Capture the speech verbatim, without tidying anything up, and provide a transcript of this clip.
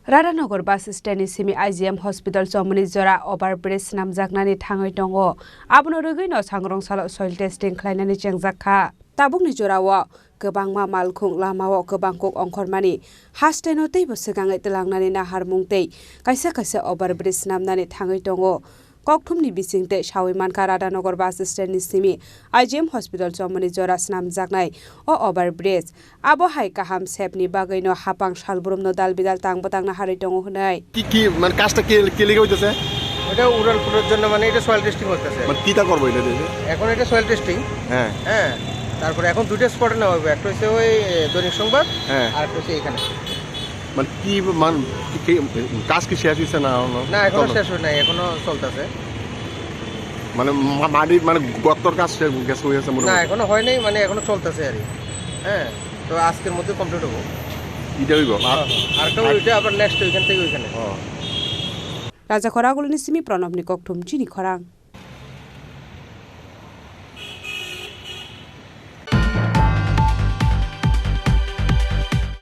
Radhanagar bus stand ni simi I G M hospital chomoni jora overbridge swnamjaknani thangwi tongo. Abono rwgwino sangrong salo soil testing khlainani chengjak kha. Tabukni jorao kwbangma malkhung lamao kwbang kok ongkhormani hasteno teibo swkangwi twlangnani naharmung tei kaisa kaisa overbridge swnamnani thangwi tongo. Kokthumni bising tei sawi mankha Radhanagar bus stand ni simi I G M hospital chomoni jora swnamjaknai o overbridge. Abo hai kaham sepni bagwino hapang salbrumno dal bidal tangbo tangna harwi tongo hwnwi. কি কি মানে কাজটা কে কে লেগে হইতেছে? এটা উড়াল পুলের জন্য, মানে এটা সয়েল টেস্টিং করতেছে। মানে কিটা করবো এটা দিয়ে? এখন এটা সয়েল টেস্টিং। হ্যাঁ। হ্যাঁ। তারপরে এখন দুইটা স্পটে নেওয়া হবে, একটা হচ্ছে ওই, এ, দৈনিক সংবাদ, হ্যাঁ। আর একটা হচ্ছে এখানে। মানে কি মানে কি- কি- কাজ কি শেষ হয়েছে না? না, এখনো শেষ হয় নাই, এখনো চলতেছে। মানে মা- মাটির মানে গর্তর কাজ শেষ গেছে হয়ে গেছে না, মোটামুটি? এখনো হয় নাই, মানে এখনো চলতেছে আর কি। হ্যাঁ, তো আজকের মধ্যে কমপ্লিট হবো। এটা হইব আর হ্যাঁ, হ্যাঁ। আরেকটা আর ওইটা আবার নেক্সট ওইখান থেকে ওইখানে। ও। Rajakhor Agulini simi Pranabni kokthum chini khorang.